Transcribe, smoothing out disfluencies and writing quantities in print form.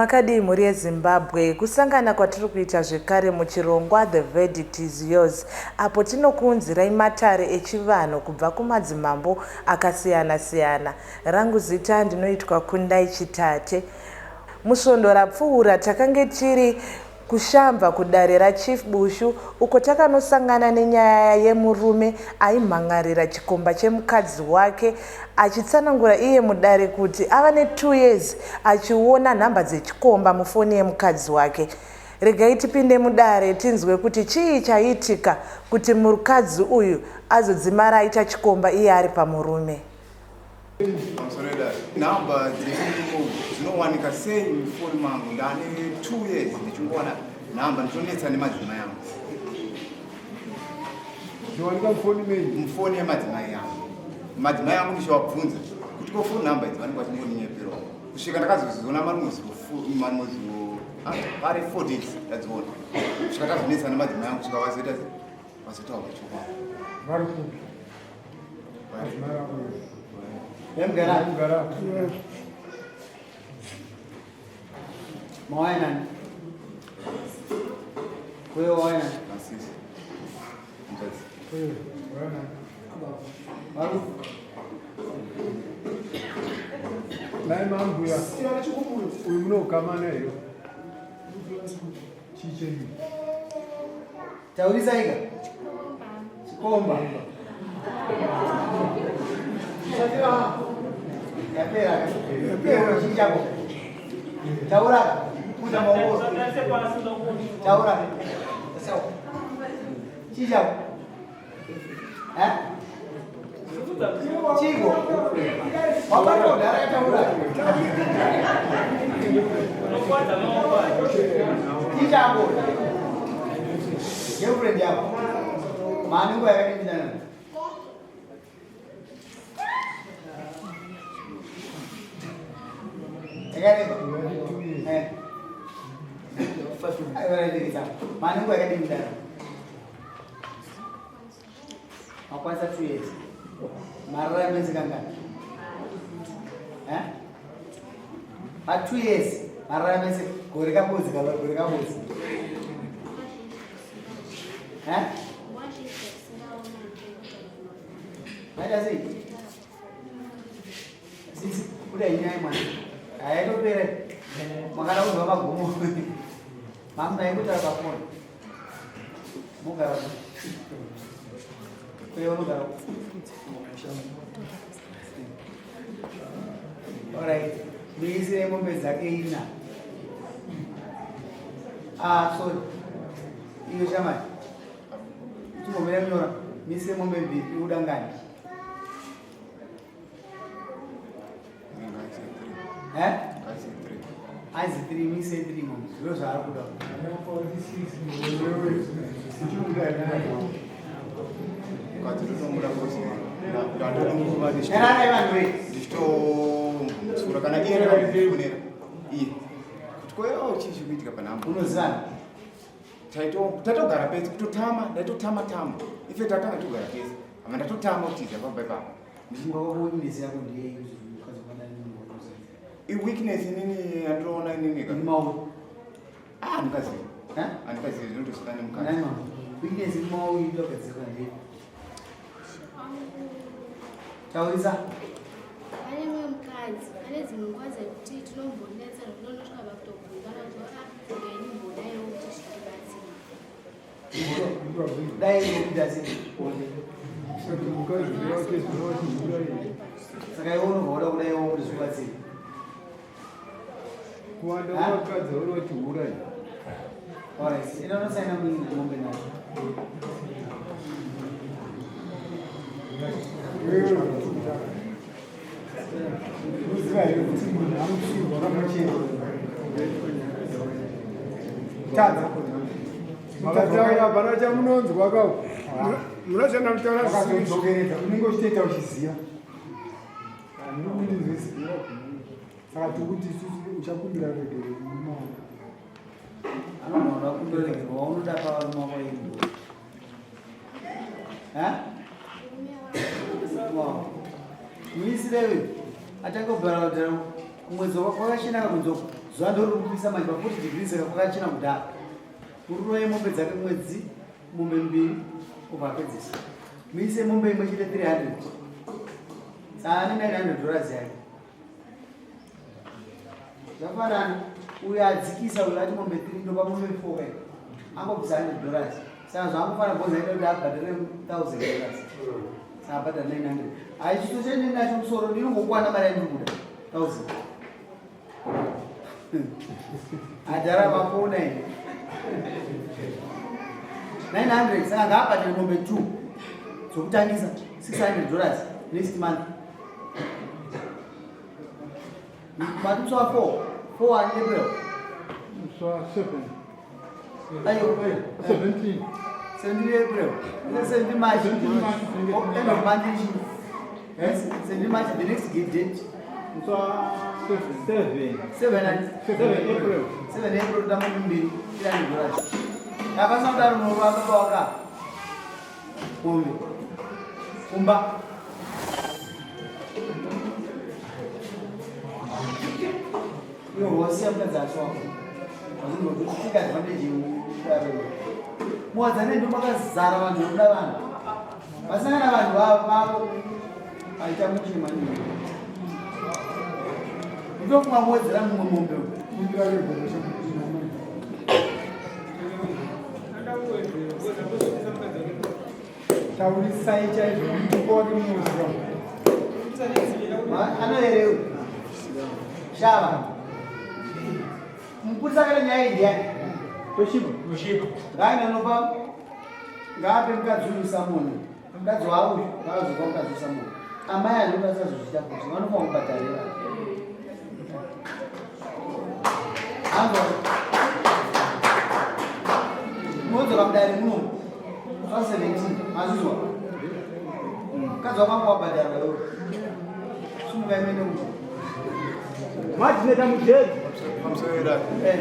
Makadii mhuri yeZimbabwe, kusangana kwatiri kuita zvekare muchirongwa The Verdict is Yours apo tinokuunzirai matare echivanhu kubva kumadzimambo akasiyana siyana. Rangu zita ndinoitwa Kundai Chitate. Musvondo rapfuura takange tiri kuShamva kudare raChief Bushu uko takanosangana nenyaya yemurume aimhan'arira chikomba chemukadzi wake achitsanangura iye mudare kuti ava ne2 years achiona nhamba dzechikomba mufoni yemukadzi wake. Regai tipinde mudare tinzwe kuti chii chaiitika kuti mukadzi uyu azodzimara aita chikomba iye ari pamurume. Pamusoro edare, nhamba dzemurume dzinowanika sei mufoni mangu? Ndane 2 years ndichingowana nhamba, ndichonetsa nemadzimai angu. Zvinowanika mufoni menyu? Mufoni yemadzimai angu. Madzimai angu ndichivabvunza kuti ko phone number idzi vanenge vachingondinyeperawo. Kusvika ndakazoziona marimwe ah, pari 4 days ndadziona. Kusvika tazonetsa nemadzimai angu kusvika vazoita vazotaura chokwadi. Vari kupi? Nai mambuya uyu munokamana here? Chii chenyu? Taurisa ika. Chikomba. Yapera. Yapera chichako. Taura. Kuza maoko. Taura. Chichako. Eh? Chiko. Wabata udara taura. Chichako. Girlfriend yako. Maani nguva yakadini? Yakareba. Eh. Aiwa, Maani nguva yakadini dana? Makwanisa 2 years. Marara mwedzi kangani? Eh? Pa 2 years marara mwedzi gore kabudzi kana gore kabudzi. Eh? Maita sei? Sisi, kuda inyaya mwana. Haitopere. Makada kunzwa magumo. Mama yaikutaura pafoni. Mugara. Kuye unogara. Alright. Muisire mombe dzake ina. Ah, sorry. Iyo shamari. Chingomira kunyora. Muisire mombe mbiri ikuda ngani? Eh? Aizi 3 mise 3 mombe. Zviro zvaari kuda. Ndichitomutsura kana iye ndakamufonera iye kuti koyawo chii chiri kuitika panhamba unozivana tatogara pese kutotama ndaitotama tama ife tatanga togara pese ama ndatotama kutiza pamba ipapo Weakness yako ndiyei mukadzi wakadai Weakness inini yandinoona inini ka. Mauro. Ah, andikazivi. Eh? Andikazivi zvinotosiyana nemukadzi. Nani mama? Weakness mauro indogadzirwa ndiyei? Taurisa. Pane mumwe mukadzi, pane dzimwe nguva dzekuti tinombonetsa zvinonosvika pakutobvunzana kuti ah, ngenyi mbodaiwo kuti zvitibatsire. Dai ngokuita sei? Saka iwe unobva wada kudai wo kuti zvibatsire. Kuwanda kwakadzi unoti hurai. Alright, ino unosaina mwini mombe nayo. Unoziva here kuti munhu anotsirwa kamuchero? Tadza. Makataura hapana chamunonzwa ka. Munoshanda kutaura zvisizvo. Unenge uchitoita uchiziva. Handikundinzwisi. Saka tikuti isusu uchakumbira regerero murume wako. Anoona kumbira regerero waunoda pavarume wako ivo. Muisire uyu atange kubhara kumwedzi kwakachinaka kunze uku. Zuva ndoriri kupisa manje pa 40 degrees saka kwakachena kudhara. Murume wemombe dzake mwedzi mombe mbiri obva apedzisa. Muise mombe imwe chete 300. Saka ane 900 dollars yake. Zvafanana uyo adzikisa uyo ati mombe 3 ndopa mombe 4 kai. Angobvisa 100 dollars. Saka zvaangofanira bhozi aida kuti abhadhare 1000 dollars. Saka abhadhara 900. Hayi chiso chendini nacho musoro ndinongokwana mari yandiri kuda 1000. Adhara mapona ini. 900 saka ngaabhadhare mombe 2 dzokutangisa 600 dollars next month. Mati musi wa 4 4 ani April. Musi wa 7. Ayo 17. 17 April. 17 March. 17 March. Oh, end of month. Yes, 17 March the next give date. Musi wa 7. 7 7 April. 7 April tamwe mbiri 300 dollars. Apa sandaro muruva baba waka. Kumbe. Kumba. Iwe wosiya mukadzi acho wako. Azvinoti advantage yekudaro. Muwadzane ndo makazara vanhu vanoda vanhu. Vasangana vanhu vavo aita mushe maningi. Ndofunga muwedzera mumwe mombe uyu. Taurisai chaizvo mutupo wake munoziva. Anoerewe. Shava. Mupurisa kana nyaya iyi ndiyani? Toshiba. Toshiba. Ngaende anopa ngaape mukadzi uyu samoni. Mukadzi wavo uyu ngaazopa mukadzi uyu samoni. Amai anoda asazozviita futi vanofanira kubhadharira. Anzwa. Munodzoka mudare muno. Zva 17 mazvizwa. Mukadzi wako wabhadharwa iwe. Sumuka imene uko. Madzineta mujeri. Pamusoro Eh.